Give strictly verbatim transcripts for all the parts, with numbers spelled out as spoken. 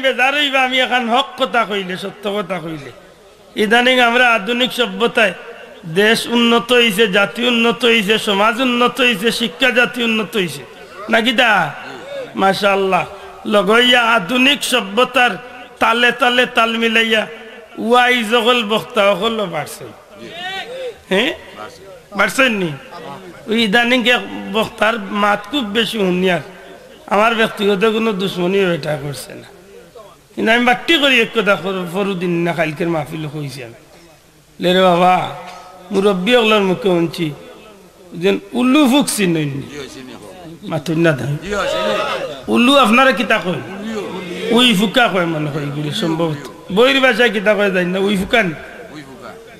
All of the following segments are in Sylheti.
বেজার অইবা, আমি এখান হক কথা কইলে, সত্য কথা কইলে। ইদানিং আমরা আধুনিক সভ্যতায় দেশ উন্নত অইছে, জাতি উন্নত অইছে, সমাজ উন্নত অইছে, শিক্ষা জাতি উন্নত অইছে। নাকি দা? মাশাআল্লাহ। লগইয়া আধুনিক সভ্যতার তালে তালে তাল মিলাইয়া ওয়াইজ অকল, বক্তা অকলও বাড়ছে। হ্যাঁ? বাড়ছে নি? ওই ইদানিং এক বক্তার মাত খুব বেশি হুনিয়ার। আমার ব্যক্তিগত কোনো দুশমনী এটা করছে না। কিন্তু আমি বাট্টি করি এক কথা ফর-, ফরুদিন না কাইলকের মাহফিল কইছি আমি। লে রে বাবা, মুরব্বী অকলর মুখে হুনছি, যেন উল্লু ফুক চিনইন নি। মাতুন না দেন। উল্লু আপনারা কিতা কয়? উই ফুকা কয় মনে হয় এগুলি সম্ভবত। বইর ভাষায় কিতা কয় জানি না, উই ফুকা নি।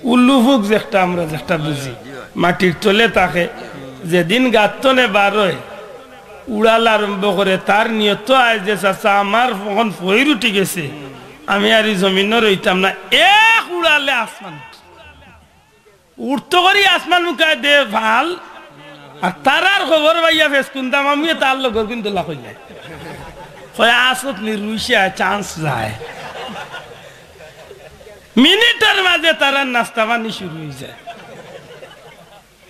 উল্লু ফুক যেটা আমরা যেটা বুঝি, মাটির তলে থাকে, যেদিন গাত থনে বার অয়, উড়াল আরম্ভ করে, তার নিয়ত আয় যে, "চাচা, আমার অখন ফইর উঠি গেছে, আমি আর ই জমিনো রইতাম না।" এক উড়ালে আসমান উঠতো করি আসমান মুখায় দে ফাল, আর তারার খবর পাইয়া ফেস কুন্দাম আমি তার লগর কিন্তু লাখ অইলে। কয়, "আসত নি রুইসা চান্স যায়।" মিনিটর মাঝে তারার নাস্তা পানি শুরু অই যায়।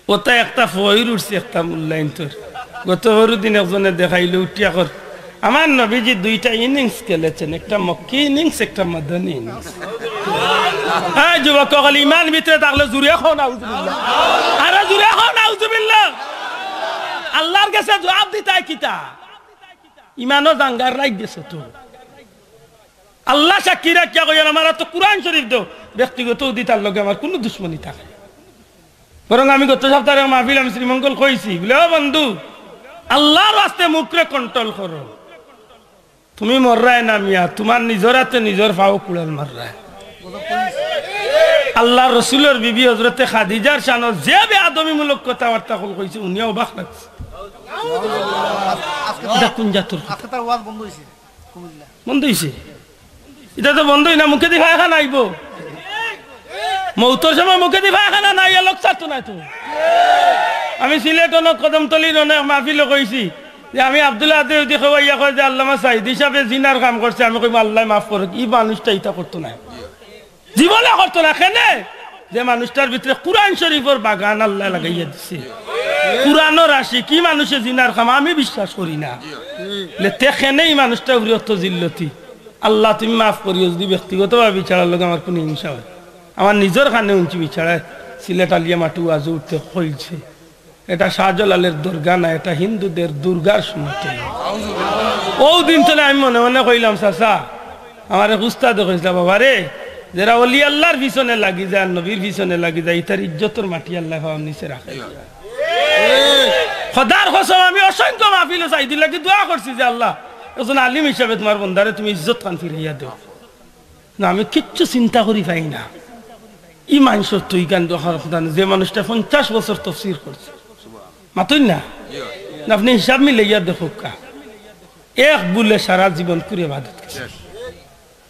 ওটা একটা ফইর উঠছে, একটা মূল্যায়ন তোর। গত পরশু দিন একজনে দেখাইলো, উঠিয়া কর, "আমার নবীজি দুইটা ইনিংস খেলেছেন, একটা মক্কি ইনিংস, একটা মাদানী ইনিংস।" হ্যাঁ যুবক অকল, ইমান ভিতরে থাকলে জুরে কও নাউজুবিল্লাহ। আরে জুরে কও নাউজুবিল্লাহ। আল্লাহর গেছে জবাব দিতায় কিতা? ইমানও জাঙ্গার লাগ গেছে তো। আল্লাহ সাক্ষী রাখিয়া কইয়ার, "আমার তো কুরআন শরীফ দেও।" ব্যক্তিগত অধিকার লগে আমার কুনু দুশমনী থাকে না। বরং আমি গত সপ্তাহে মাহফিল আমি শ্রীমঙ্গল কইছি, বলে, "ও বন্ধু, আল্লাহর ওয়াস্তে মুখরে কন্ট্রোল করো। তুমি মররায় না মিয়া, তোমার নিজর হাতে নিজর ফাও কুড়াল মাররায়।" আল্লাহর রসুলর বিবি হজরতে খাদিজার শানো যে বেয়াদবিমূলক কথাবার্তা কল কইছে, উনিও অবাক লাগছে। এটা কোন জাতর কথা? আজকে তার ওয়াজ বন্ধ হইছে। বন্ধ হইছে? এটা তো বন্ধই না, মুখেদি পায়খানা আইবো। মৌতর সময় মুখেদি পায়খানা নাই, এ লোক ছাড়তো নাই তো। আমি সিলেট অনেক কদমতলির অনেক মাহফিলও কইছি যে আমি আব্দুল আহাদে যদি কেউ আইয়া কয় যে আল্লামা সাইদি সাহেবে জিনার কাম করছে, আমি কইবো, "আল্লাহ মাফ করুক, ই মানুষটা ইটা করতো না।" জীবনে করতো না। কেনে? যে মানুষটার ভিতরে কুরআন শরীফর বাগান আল্লাহ লাগাইয়া দিছে। কুরআনর আশিক, ই মানুষে জিনার কাম আমি বিশ্বাস করি না। লে তে কেনে ই মানুষটা উপরে অত জিল্লতি? আল্লাহ তুমি মাফ করিও যদি ব্যক্তিগতভাবে বিচারার লগে আমার কুনু হিংসা হয়। আমার নিজর কানে হুনছি বিচারায় সিলেট আলিয়া মাঠে ওয়াজে উঠতে কইছে। এটা শাহজালালের দরগা না, এটা হিন্দুদের দুর্গার সমতুল্য। ও দিন তলে আমি মনে মনে কইলাম, "চাচা," আমার এক উস্তাদে কইছিলা, "বাবা রে, যেরা অলি আল্লাহর পিছনে লাগি যায়, নবীর পিছনে লাগি যায়, ইতার ইজ্জতর মাটি আল্লাহ পাওয়ার নিচে রাখে।" খোদার কসম, আমি অসংখ্য মাহফিলো সাইদির লাগি দোয়া করছি যে, "আল্লাহ, একজন আলিম হিসাবে তোমার বন্দারে তুমি ইজ্জত খান ফিরাইয়া দেও।" না, আমি কিচ্ছু চিন্তা করি পাই না। ই মানুষর তো ইখান দেখার কথা না, যে মানুষটা পঞ্চাশ বছর তফসির করছে। মাতইন না? না, আপনি হিসাব মিলাইয়া দেখউক্কা। এক ভুলে সারা জীবন কুরে ইবাদত করছে।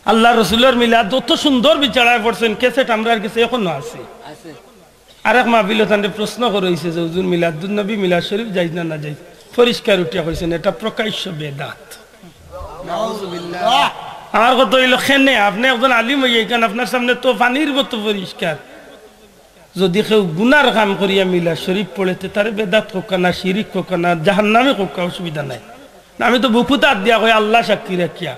আল্লাহ রসুলর মিলাদ অত সুন্দর বিচারায় পড়ছেন, ক্যাসেট আমরার গেছে এখনো আছে। আরেক মাহফিলো তানরে প্রশ্ন করা অইছে যে, "হুজুর, মিলাদুন নবী, মিলাদ শরীফ জায়েজ না নাজায়েজ?" পরিষ্কার উঠিয়া কইছেন, "এটা প্রকাশ্য বেদাত।" আমার কথা অইলো, কেনে আপনে একজন আলিম অইয়া ইখান আপনার সামনে তো পানির মতো পরিষ্কার। যদি কেউ গুনার কাম করিয়া মিলাদ শরীফ পড়ে, তে তারে বেদাত কউক্কা না, শিরিক কউক্কা না, জাহান্নামী কউক্কা, অসুবিধা নাই। না, আমি তো বুকুত আত দিয়া কই, আল্লাহ সাক্ষী রাখিয়া,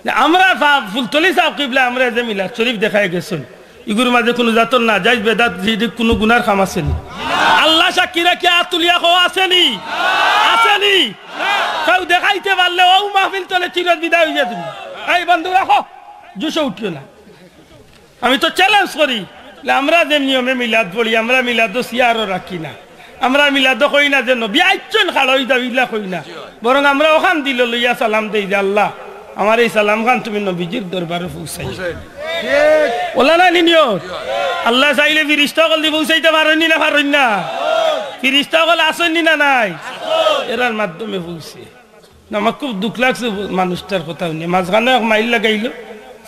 যে আমরা ফা-, ফুলতলি সাব কিবলা, আমরা যে মিলাদ শরীফ দেখাই গেছইন, ইগুর মাঝে কুনু জাতর নাজাইজ বেদাত, শিরিক, কুনু গুনার কাম আছে নি? আল্লাহ সাক্ষী রাখিয়া আত তুলিয়া কও, আছে নি? আছে নি? কেউ দেখাইতে পারলে অউ মাহফিল তলে চিরত বিদায় অইযিতা তুমি। এই বন্ধু রাখো, জুশো উঠিও না। আমি তো চ্যালেঞ্জ করি, যে আমরা যে নিয়মে মিলাদ পড়ি, আমরা মিলাদো সিয়ারও রাখি না, আমরা মিলাদো কই না যে নবী আইচ্ছইন খাড়া অই যাও, ইলা কই না, বরং আমরা অখান দিলো লইয়া সালাম দেই যে, "আল্লাহ, আমার এই সালাম খান তুমি নবীজির দরবারো পৌঁছাই।" অলা নায় নি নিয়ত? আল্লায় চাইলে ফিরিস্তা অকলদি পৌঁছাইতা পারইন নি না পারইন না? ফিরিস্তা অকল আছইন নি না নাই? এরার মাধ্যমে পৌঁছে। না, আমার খুব দুখ লাগছে মানুষটার কথা হুনিয়া। মাঝখানো এক মাইল লাগাইলো,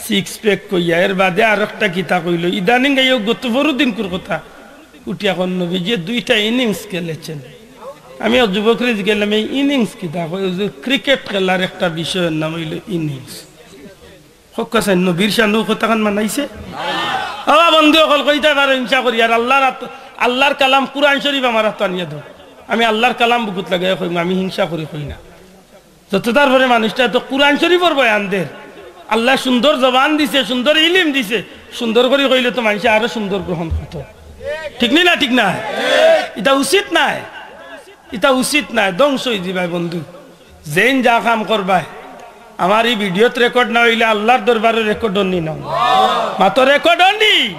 সিক্স প্যাক কইয়া, এর বাদে আরোকটা কিতা কইলো। ইদানিং এই গত পরশু দিনকুর কথা, উঠিয়া কয় নবীজিয়ে দুইটা ইনিংস খেলেছেন। আমি এক যুবকরে জিগাইলাম, "এই ইনিংস কিতা?" কয়, "ওই যে ক্রিকেট খেলার একটা বিষয়র নাম অইলো ইনিংস।" কউক্কা চাইন, নবীর শানো কথাখান মানাইছে? বাবা বন্ধু অকল, কইতায় পারো হিংসা করি, আর আল্লার আত-, আল্লার কালাম কুরআন শরীফ আমার আতো আনিয়া দেও। আমি আল্লার কালাম বুকুত লাগাইয়া কইমু, আমি হিংসা করি কই না। যত তার পরে মানুষটা তো কুরআন শরীফর বয়ান দের। আল্লায় সুন্দর জবান দিছে, সুন্দর ইলিম দিছে, সুন্দর করি কইলে তো মানষে আরো সুন্দর গ্রহণ করতো। ঠিক নি না? ঠিক না? ইতা উচিত নায়, ইতা উচিত নায়, ধ্বংস অইযিবায় বন্ধু। যেইন যা কাম করবায়, আমার ই ভিডিওত রেকর্ড না অইলে আল্লার দরবারো রেকর্ড অনি না? মাতো রেকর্ড অনি।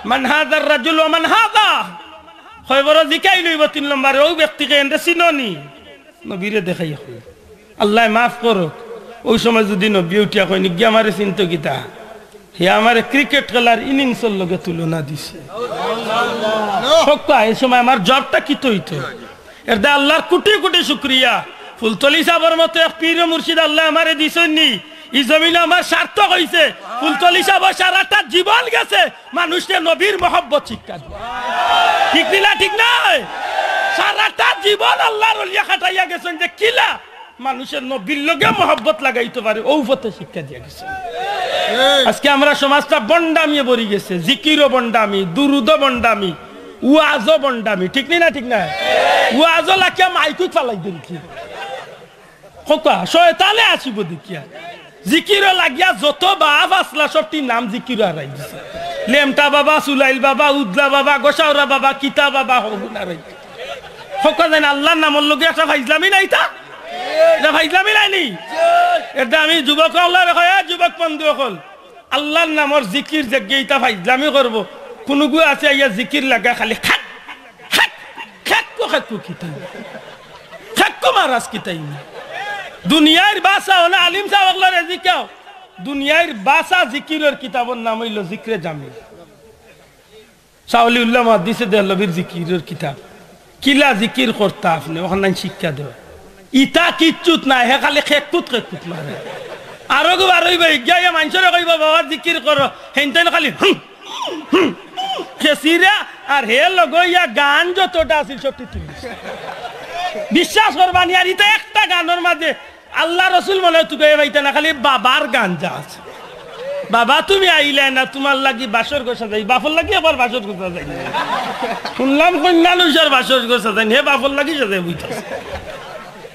মান হাযার রাজুল ওয়া মান হাযা। কয়বরো জিকাইল অইবো তিন নম্বরে, অউ ব্যক্তিকে এনরে চিনো নি? নবীরে দেখাইয়া কইন। আল্লায় মাফ করউক। অউ সময় যুদি নবীয়ে উঠিয়া কইন, "ইগিয়ে আমারে চিনতো কিতা? হে আমারে ক্রিকেট খেলার ইনিংসর লগে তুলনা দিছে।" কউক্কা, ই সময় আমার জবটা কিতা অইতো? এরদায় আল্লার কুটি কুটি শুকরিয়া। ফুলতলি সাবর মতো এক পীর ও মুর্শিদ আল্লায় আমারে দিছইন নি। ই জমিনো আমার সার্থক অইছে। ফুলতলি সাবর সারাটা জীবন গেছে মানুষরে নবীর মহব্বত শিক্ষা দিয়া। ঠিক নি না? ঠিক নায়? সারাটা জীবন আল্লার অলিয়ে খাটাইয়া গেছইন যে কিলা মানষে নবীর লগে মহব্বত লাগাইতো পারে, অউ পথে শিক্ষা দিয়া গেছইন। আজকে আমরার সমাজটা ভন্ডামিয়ে ভরি গেছে, জিকিরও ভন্ডামি, দুরুদও ভন্ডামি, ওয়াজও ভন্ডামি, ঠিক নি না? ঠিক নায়? ওয়াজও লাগিয়া মাইকুত ফালাই দেইন কি? কউক্কা, শয়তানে আসিবো দেখিয়া। জিকিরও লাগিয়া যত বাপ আছলা সবটির নাম জিকিরও হারাই দিছে। লেমটা বাবা, সুলাইল বাবা, উদলা বাবা, গোসাউরা বাবা, কিতা বাবা, হগুন হারাই। কউক্কা যেন আল্লার নামর লগে একটা ফাইজলামি নায় ইতা? ইতা ফাইজলামি নায় নি? এরদায় আমি যুবক অকলরে কই, এ যুবক বন্ধু অকল, আল্লার নামর জিকির যেগিয়ে ইতা ফাইজলামি করবো, কুনুগু আছে আইয়া জিকির লাগা খালি খাক, খাক, খাক্কু, খাক্কু কিতা? খাক্কু মারাস কিতা? দুনিয়ার ভাষা অনে আলিম সাব অকলরে জিকাও। দুনিয়ার ভাষা জিকিরর কিতাবর নাম অইলো জিকরে জামিল। শাহ ওলিউল্লাহ মুহাদ্দিসে দেহলভীর জিকিরর কিতাব। কিলা জিকির করতা আপনে, অখান নাইন শিক্ষা দেও। ইতা কিচ্ছুত নায়, হে খালি খেকুত খেকুত মারে। আরো গু বারইবো, ইগিয়া মানষরে কইবো, "বাবা জিকির করো", হেইন তাইন খালি হুম, হুম, হুম, খেছিরা, আর হে লগইয়া গান যতটা আছিল সবটি তুলি। বিশ্বাস করবা নি, আর ইতা একটা গানর মাঝে আল্লার রসুল মনে অয় তুকাইয়া পাইতা না, খালি বাবার গান যা আছে। "বাবা তুমি আইলায় না, তুমার লাগি বাসর ঘর সাজাই।" বাপর লাগি আবার বাসর ঘর সাজাই? হুনলাম কইন্যা লইছার বাসর ঘর সাজাই, হে বাপর লাগি সাজাই বইতাছে।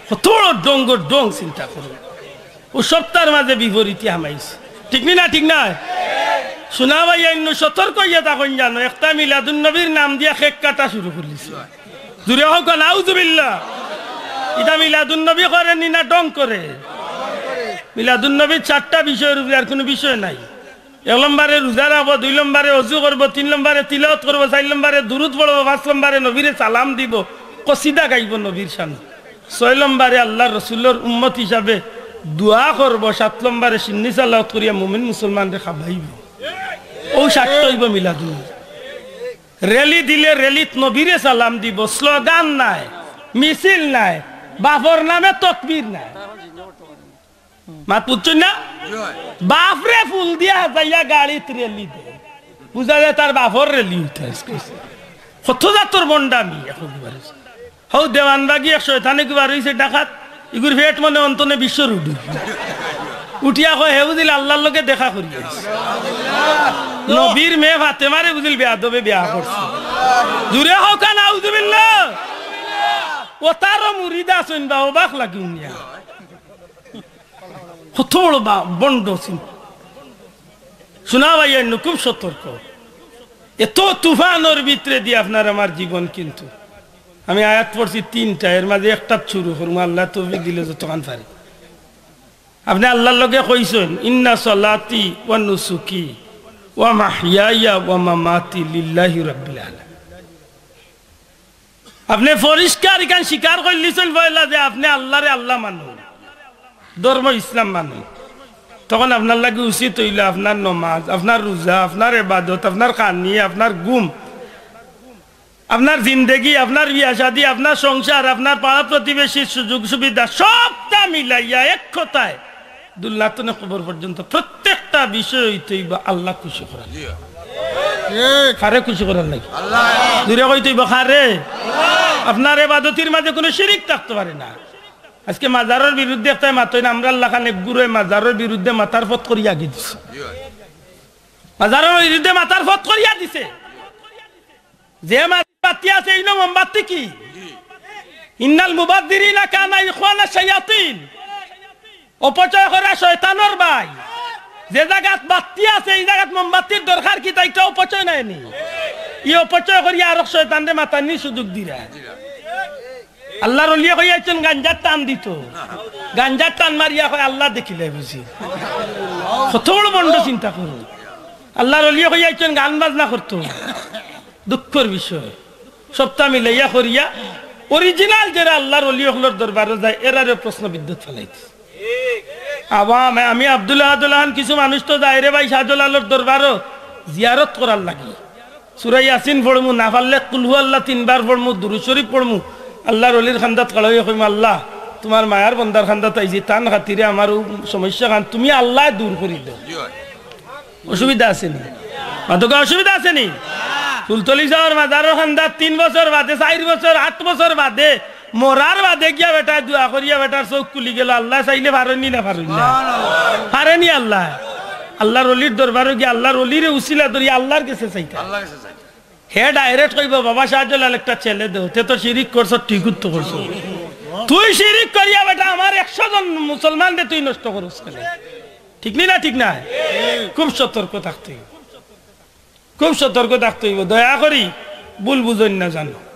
কত বড় ডঙ্গর ডং চিন্তা করো। অউ সপ্তার মাঝে বিপরীতে হামাইছে। ঠিক নি না? ঠিক নায়? সোনা ভাইয়াইন, সতর্ক অইয়া থাকইন জানো, একটা মিলাদুন নবীর নাম দিয়া কেক কাটা শুরু করিলিছে। জুরে কউক্কা, নাউজুবিল্লাহ। ইতা মিলাদুন নবী করে নি না ডং করে? মিলাদুন নবীর চারটা বিষয়র উপরে, আর কুনু বিষয় নাই। এক নম্বরে রোজা রাখবো, দুই নম্বরে অজু করবো, তিন নম্বরে তিলাওয়াত করবো, চাইর নম্বরে দুরুদ পড়বো, পাঁচ নম্বরে নবীরে সালাম দিবো, কসিদা গাইবো নবীর শানো। ছয় নম্বরে আল্লার রসুলর উম্মত হিসাবে দোয়া করবো, সাত নম্বরে সিন্নি সালাওয়াত করিয়া মুমিন মুসলমানরে খাবাইবো। অউ সাতটা অইবো মিলাদুন নবী। র‍্যালি দিলে র‍্যালিত নবীরে সালাম দিবো, স্লোগান নাই, মিছিল নাই, বাপর নামে তকবীর নাই। মাত বুঝছইন না? বাপরে ফুল দিয়া হাজাইয়া গাড়িত র‍্যালি দে, বুঝা যায় তার বাপর র‍্যালি অইতা। কত জাতর ভন্ডামি অখন। হউ দেওয়ানবাগি এক শয়তানে কিবা রইছে ডাকাত, ইগুর পেট মনে অন্তনে বিশ্ব রুডু। উঠিয়া কয়, হে বুঝিল আল্লার লগে দেখা করি আইছে। নবীর মেয়ে ফাতেমারে বুঝিল বেয়াদবে বিয়া করছে। জুরে কউক্কা নাউজুবিল্লাহ। অতারও মুরিদ আছইন বা, অবাক লাগে হুনিয়া। কত বড় বা-, ভন্ড চিন্তা। সোনা ভাইয়াইন, খুব সতর্ক। এত তুফানর ভিতরে দি আপনার আমার জীবন, কিন্তু আমি আয়াত পড়ছি তিনটা, এর মাঝে একটাত শুরু করমু, আল্লায় তৌফিক দিলে যতখান পারি। আপনে আল্লার লগে কইছইন, "ইন্না সলাতি ওয়া নুসুকি ওয়া মাহইয়ায়া ওয়া মামাতি লিল্লাহি রাব্বিল আলামিন।" আপনে পরিষ্কার ইখান স্বীকার করিলিছইন পয়লা যে আপনে আল্লারে আল্লা মানইন, ধর্ম ইসলাম মানইন। তখন আপনার লাগি উচিত অইলো আপনার নমাজ, আপনার রোজা, আপনার এবাদত, আপনার খানি, আপনার ঘুম, আপনার জিন্দেগি, আপনার বিয়া শাদি, আপনার সংসার, আপনার পাড়া প্রতিবেশীর সুযোগ সুবিধা সবটা মিলাইয়া এক কথায় দুনিয়া তনে কবর পর্যন্ত প্রত্যেকটা বিষয় অইতো অইবো আল্লা খুশি করার। ঠিক। কারে খুশি করার লাগি? আল্লা। জুরে কইতো অইবো কারে? আপনার এবাদতির মাঝে কুনু শিরিক থাকতো পারে না। আজকে মাজারর বিরুদ্ধে একটায় মাতইন, আমরার লাখান এক গুরুয়ে মাজারর বিরুদ্ধে মাতার ফত করিয়া আগে দিছে। মাজারর বিরুদ্ধে মাতার ফত করিয়া দিছে। যে মাজার বাতি আছে, ইনো মোমবাতি কি? ইন্নাল মুবাজ্জিরিনা কানা ইখওয়ানা শায়াতিন। অপচয় করা শয়তানর ভাই। যে জাগাত বাতি আছে, ই জাগাত মোমবাতির দরকার কিতা? ইটা অপচয় নায় নি? ই অপচয় করিয়া আরক শয়তানরে মাতানির সুযোগ দিরা। আল্লার অলিয়ে কইয়া আইছইন, গাঞ্জার টান দিতো। গাঞ্জার টান মারিয়া কয়, "আল্লা দেখিলে বুঝি।" কত বড় ভন্ড চিন্তা করো। আল্লার অলিয়ে কইয়া আইছইন, গান বাজনা করতো। দুঃখর বিষয়। সবটা মিলাইয়া করিয়া original যেরা আল্লার অলি অকলর দরবারো যায়, এরারে প্রশ্নবিদ্ধত ফালাইছে। আবার আমি, আমি আব্দুল আহাদুল আহান, কিছু মানুষ তো যায় রে ভাই শাহজালালর দরবারো জিয়ারত করার লাগি। সূরা ইয়াসিন পড়মু, না পারলে কুলহু আল্লাহ তিনবার পড়মু, দুরূদ শরীফ পড়মু, আল্লার অলির খান্দাত খাড়া অইয়া কইমু, "আল্লা, তুমার মায়ার বন্দার খান্দাত আইছি, তান খাতিরে আমার অউ সমস্যা খান তুমি আল্লায় দূর করি দেও।" অসুবিধা আছে নি? মাতকা অসুবিধা আছে নি? ফুলতলি যাওয়ার মাজারর খান্দাত তিন বছর বাদে, চাইর বছর, আট বছর বাদে, মরার বাদে গিয়া বেটায় দোয়া করিয়া বেটার চউখ খুলি গেল, আল্লায় চাইলে পারইন নি না পারইন না? পারে নি আল্লায়? আল্লার অলির দরবারো গিয়া আল্লার অলিরে উছিলা ধরি আল্লার গেছে চাইতা। হে direct কইবো, "বাবা শাহজালাল, একটা ছেলে দেও, তে তো শিরিক করছো, ঠিক তো করছো। তুই শিরিক করিয়া বেটা আমার একশো জন মুসলমানরে তুই নষ্ট করস কেনে?" ঠিক নি না? ঠিক না? খুব সতর্ক থাকতে অইবো, খুব সতর্ক থাকতে অইবো। দয়া করি ভুল বুঝইন না জানো।